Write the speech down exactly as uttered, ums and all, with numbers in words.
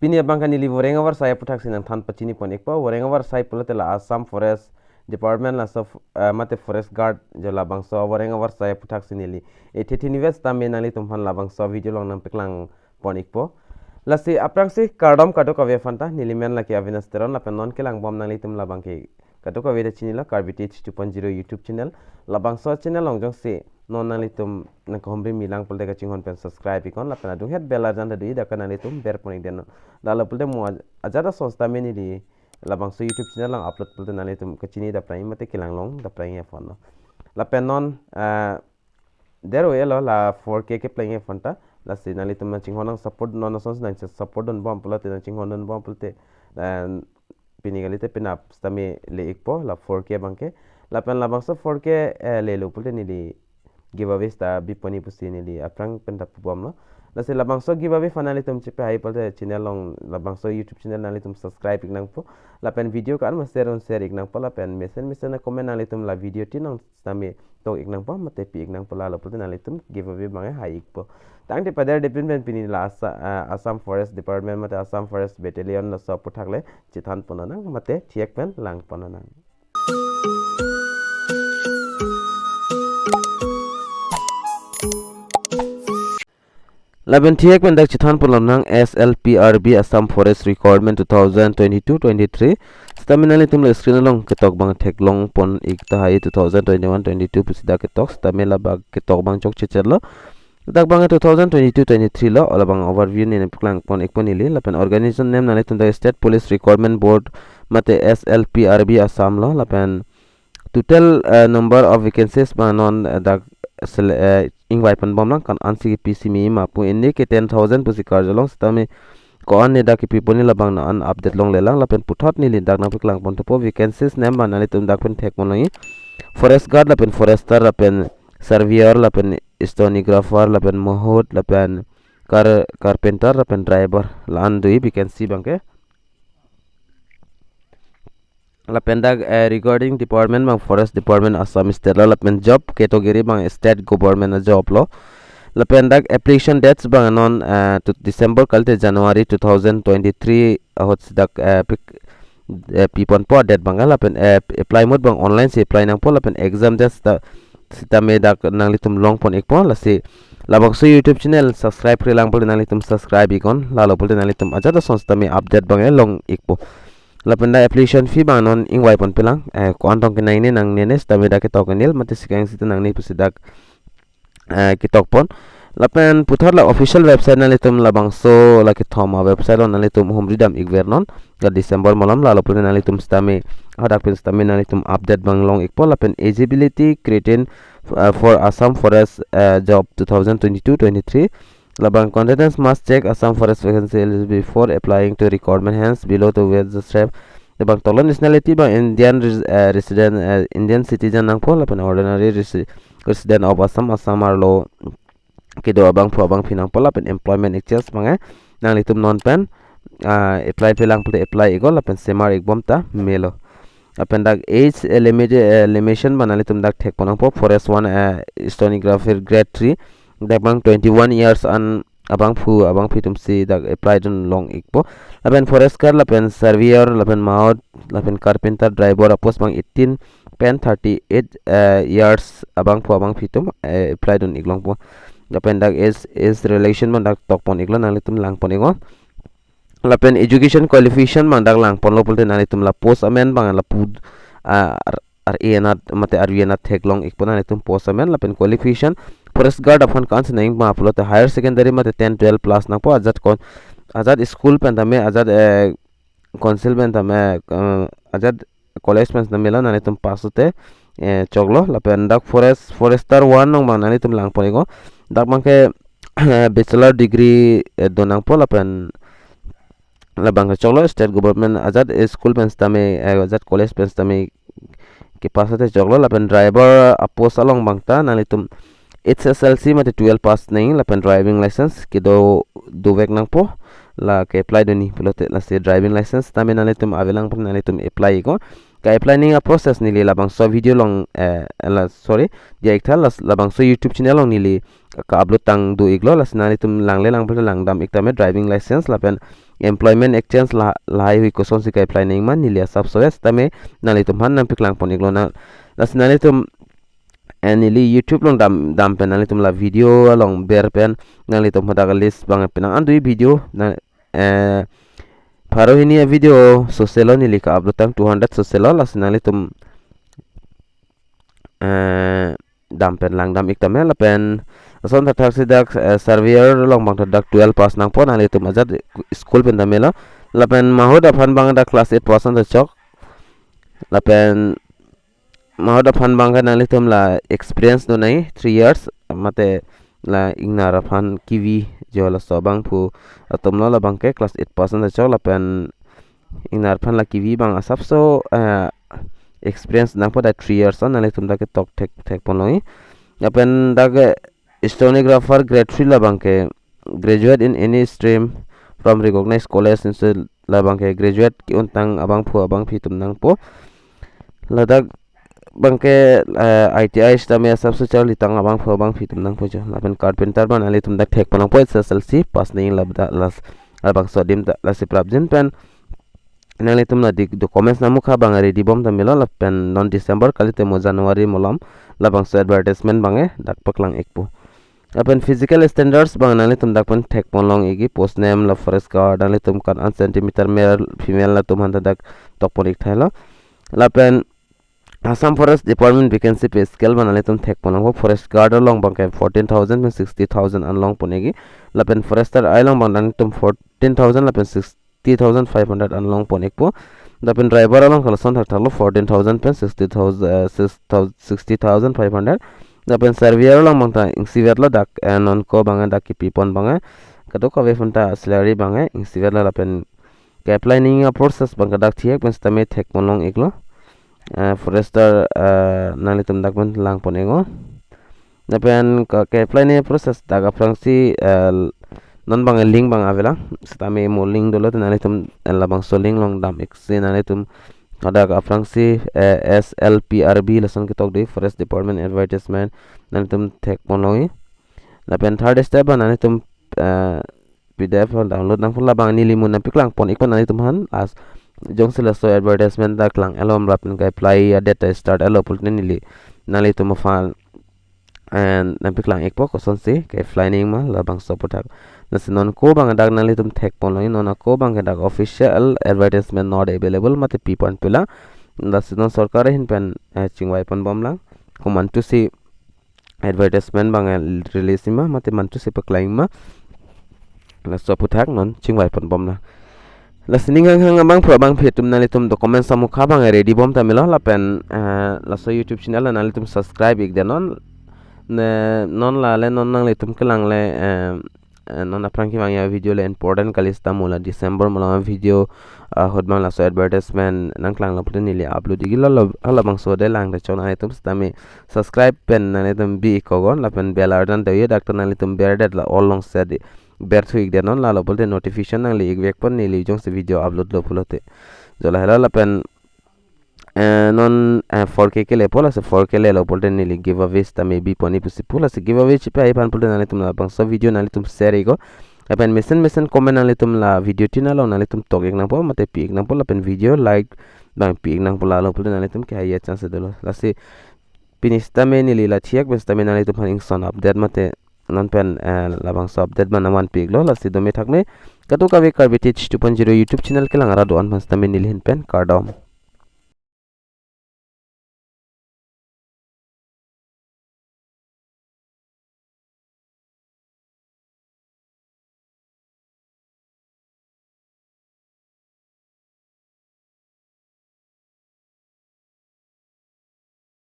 Pini abang ke neli voreng avarsai aputhaksi nangthan pachini pon ikpo. Voreng avarsai pulote la Assam Forest Department laso f-, eh, mate Forest Guard jo labangso voreng avarsai aputhaksi neli ethe thini ves tame nanglitum aphan labangso video along nangpeklang pon ikpo. Lasi aphrangsi kardom kadokave aphanta, neli men lake Avinash Teron lapen non kelangbom nanglitum labang ke kadokave ta chinilo Karbi Teach two point zero YouTube channel. Labangso channel along jongsi non nanglitum nangkahumri milang pulote kachinghon pen subscribe iknon lapen adunghet bell arjan ta do-i, dak ke nanglitum ber pon ikdet non. Lalo pulote mo aj-, ajat asonsta me neli labangso YouTube channel along upload pulote nanglitum kachini daprang mate kelang long daprang aphan lo. Lapen non, eh, der o elo la four K kepleng aphanta. Lasi nanglitum nangchinghon nang support non asonsi nang support dunbom pulote nangchinghon dunbom pulote, eh, pini kalite penap sitame le ikpo la four K abang ke. Lapen labangso four K, eh, lelo pulote neli giveaway sita biponi pusi neli aphrang pen ta pubomlo. Lasi labangso giveaway aphan nanglitum chepahai pulote channel along labangso YouTube channel nanglitum subscribe ik nangpo. Lapen video kan ma share un share ik nangpo lapen mesen mesen a comment nanglitum la video tin along sitame tok ik nangpo mate pi ik nangpo, lalo pulote nanglitum giveaway abang hai ikpo. Tangte pader depin pen pini la Asa-, ah, Assam Forest Department mate Assam Forest Battalion laso aputhak le chethan pon nang mate thek pen lang pon nang. Lapen thek pen dak chethan pon lonang S L P R B Assam Forest Recruitment two thousand twenty-two twenty-three. Sitame nanglitum la screen along ketok abang theklong pon ik tahai two thousand twenty-one twenty-two pusi dak ketok, sitame labang ketok abang chokche chelo. Dak abang two thousand twenty-two twenty-three lo, labang overview neli nangpeklang pon ikpo neli. Lapen organization name nanglitum dak State Police Recruitment Board mate S L P R B Assam lo. Lapen total, eh, number of vacancies abang non, eh, dak sele-, eh, ingvai ponbom lang, ko-an si kepi si me ma pu, neli ke ten thousand pusi karjulong sitame ko-an ne dak kepi pon neli labang non update longle lang. Lapen puthot neli dak nangpeklang pon thupo, vacancies name abang nanglitum dak pen thek pon nangji. Forest guard lapen forester lapen surveyor lapen stenographer lapen mahut lapen car-, carpenter lapen driver, la-an do-i vacancy abang ke. Lapen dak, eh, recruiting department abang Forest Department Assam State lo, lapen job category abang state government a job lo. Lapen dak application dates abang non, eh, to December kalite January two thousand twenty-three ahut si dak, eh, pik-, eh, pi ponpo date abang, lapen, eh, apply mode abang online si apply nangpo, lapen exam dates ta sitame dak nanglitum long pon ikpo. Lasi labangso YouTube channel subscribe-re lang pulote nanglitum subscribe iknon, lalo pulote nanglitum ajat ason sitame update abang long ikpo. Lapen dak application fee abang non ingvai ponpe lang, eh, ko-an tong kenangne nangne ne sitame dak ketok kenil mate si keng sita nangne pusi dak, eh, ketok pon. Lapen puthot la official website nanglitum labangso la kethom a website along nanglitum humri dam ikver non. Ka December malom, lalo pulote nanglitum sitame hadak pen sitame nanglitum update abang long ikpo. Lapen eligibility criteria, uh, for Assam Forest, uh, job two thousand twenty-two twenty-three. Labang candidates must check Assam Forest vacancy eligibility before applying to recruitment, hence below to where the step. Labang tolo nationality abang Indian res-, uh, resident, uh, Indian citizen nangpo, lapen ordinary resi-, resident of Assam, Assam arlo kedo abangphu abangphi nangpo, lapen employment exchange abang, eh, nanglitum non pen, ah, apply pe lang pulote apply iknon, lapen semar ikbom ta melo. Lapen dak age, eh, limit, eh, limitation abang nanglitum dak thek pon nangpo, forest one, eh, stenographer grade three, dak abang twenty-one years an abangphu abangphi atum si dak apply dun long ikpo. Lapen forest guard, lapen surveyor, lapen mahut, lapen carpenter, driver a post abang eighteen pen thirty-eight, eh, years abangphu abangphi atum, eh, apply dun ik longpo. Lapen dak age, age relaxation abang dak tok pon iklo, nanglitum lang pon iknon. Lapen education qualification abang dak lang ponlo pulote nanglitum la post amen abang lapu, ah, ar-, ar-e anat mate arvi anat theklong ikpo, nanglitum post amen. Lapen qualification forest guard aphan ko-an si nangji ma pulote higher secondary mate ten twelve pass nangpo, ajat kon-, ajat school pen tame, ajat, eh, council pen tame, eh, ajat college pen tame lo, nanglitum pass lote, eh, choklo. Lapen dak forest, forester one along abang nanglitum lang pon iknon. Dak abang ke bachelor degree, eh, do nangpo, lapen labang ke choklo, state government ajat school pen sitame, eh, ajat college pen sitame kepass lote choklo. Lapen driver a post along abang ta nanglitum H S L C mate twelve pass nangji, lapen driving license kedo dovek nangpo, la ke-apply dunji pulote. Lasi driving license tame nanglitum avelang pen nanglitum apply iknon. ka-apply nangji a-process neli labangso video along, eh, la, sorry, diya ik tha, las-, labangso YouTube channel along neli ka-upload tang do iklo, lasi nanglitum langle lang pulote langdam ik tame, driving license lapen employment exchange la, lahai hui kosonsi ka-apply nangji ma neli asapso ave sitame nanglitum aphan nangpaklang pon iklo na. Lasi nanglitum, eh, neli YouTube along dam, dam pen nanglitum la video along ber pen nanglitum hadak list abang penang an do ik video na, eh, pharo hini a-video sose lo, neli ka-upload tang two hundred sose lo, lasi nanglitum, eh, dam pen langdam ik tame. Lapen lason thakthak si dak, eh, surveyor along abang ta dak twelve pass nangpo, nanglitum ajat school pen tame lo. Lapen mahut aphan abang dak class eight pass an ta chok. Lapen mahut aphan abang ke nanglitum la experience do nangji three years, mate la ingnar aphan kevi jo laso abangphu atum lo, labang ke class eight pass an ta chok, lapen ingnar aphan la kevi abang asapso, eh, experience nangpo, dak three years an nanglitum dak ketok thek, thek pon longji. Lapen dak, eh, stenographer grade three labang ke graduate in any stream from recognized college institute, labang ke graduate ke-un tang abangphu abangphi atum nangpo. Ladak abang ke, eh, I T I sitame asapso charli tang abangphu abangphi atum nangpo jo. Lapen carpenter abang nanglitum dak thek pon longpo, H S L C pass nangji labda, las, labangso adim ta, lasi prapjin pen nanglitum la dik documents namukha abang ready bom tame lo, lapen non December kalite mo January malom labangso advertisement abang ke dak paklang ikpo. Lapen physical standards abang nanglitum dak pen thek pon long ikji, post name la forest guard, nanglitum kan an centimeter male female latum aphan ta dak tok pon ik tha lo. Lapen Assam Forest Department vacancy pay scale abang nanglitum thek pon longpo, forest guard along abang ke fourteen thousand pen sixty thousand an long pon ikji. Lapen forester along abang nanglitum fourteen thousand lapen sixty thousand five hundred an long pon ikpo. Lapen driver along ke lason thakthak lo, fourteen thousand pen sixty thousand, eh, six thousand, sixty thousand five hundred. Lapen surveyor along abang ta ingsivet lo dak, eh, non ko abang ke dak kepi pon abang ke. Kadokave aphan ta salary abang ke ingsivet lo, lapen ka-apply nangji a-process abang ke dak thek pen sitame thek pon long iklo. Eh, forester, eh, nanglitum dak pen lang pon iknon. Lapen ka, ka-apply nangji a-process dak aphrangsi, eh, non abang link abang avelang. Sitame mo link dolo te nanglitum, eh, labangso link along dam ik si nanglitum hadak aphrangsi, eh, S L P R B lason ketok do, Forest Department Advertisement, nanglitum thek pon longji. Lapen third step abang nanglitum, eh, P D F download nangpo, labang neli mo nangpaklang pon ikpo nanglitum aphan, as jongsi laso advertisement ta klang-et lo, lapen ka-apply a-date ta start-et lo pulote neli nanglitum aphan, eh, nangpaklang ikpo kosonsi ka-apply nangji ma labangso aputhak. Lasi non ko abang dak nanglitum thek pon longji, non ako abang ke dak official advertisement not available mate pi pon pulo. Lasi non sorkar ahin pen, eh, chingvai pon bom lang, komantusi advertisement abang, eh, release ma mate mantusi paklang ma, laso aputhak non chingvai pon bom lang. Lasi ning hanghang abangphu abangphi atum nanglitum documents amukha abang ready bom tame lo, lapen, eh, laso YouTube channel la nanglitum subscribe ik det non. Ne, non la le non nanglitum kelang le, eh, eh, non aphrang kevang a-video le important kali seta mo la December malom a-video, ah, ahut abang laso advertisement nangklang lo pulote neli upload ikji lo, lo, halabangso de lang ta chok, nanglitum sitame subscribe pen nanglitum bi ik kogon, lapen bell icon ta ye dak ta nanglitum ber det, la all along set di ber thu ik det non, lalo pulote notification nangli ik vek pon neli jongsi video upload lo pulote. Jo lahelo lapen, eh, non, eh, four K kelepo, lasi four K lelo pulote neli giveaway sitame bi pon ik pusi pu, lasi giveaway chipahai aphan pulote nanglitum labangso video nanglitum share iknon. Lapen mesen mesen comment nanglitum la video tin along nanglitum tok ik nangpo mate pi ik nangpo, lapen video like abang pi ik nangpo, lalo pulote nanglitum kehai a-chance dolo. Lasi pini sitame neli la thek pen sitame nanglitum aphan ingson update mate non pen, eh, labangso update abang nangvanpi iklo, lasi dome thakme. Kadokave Karbi Teach two point zero YouTube channel kelang arat do-an aphan sitame neli ahin pen kardom.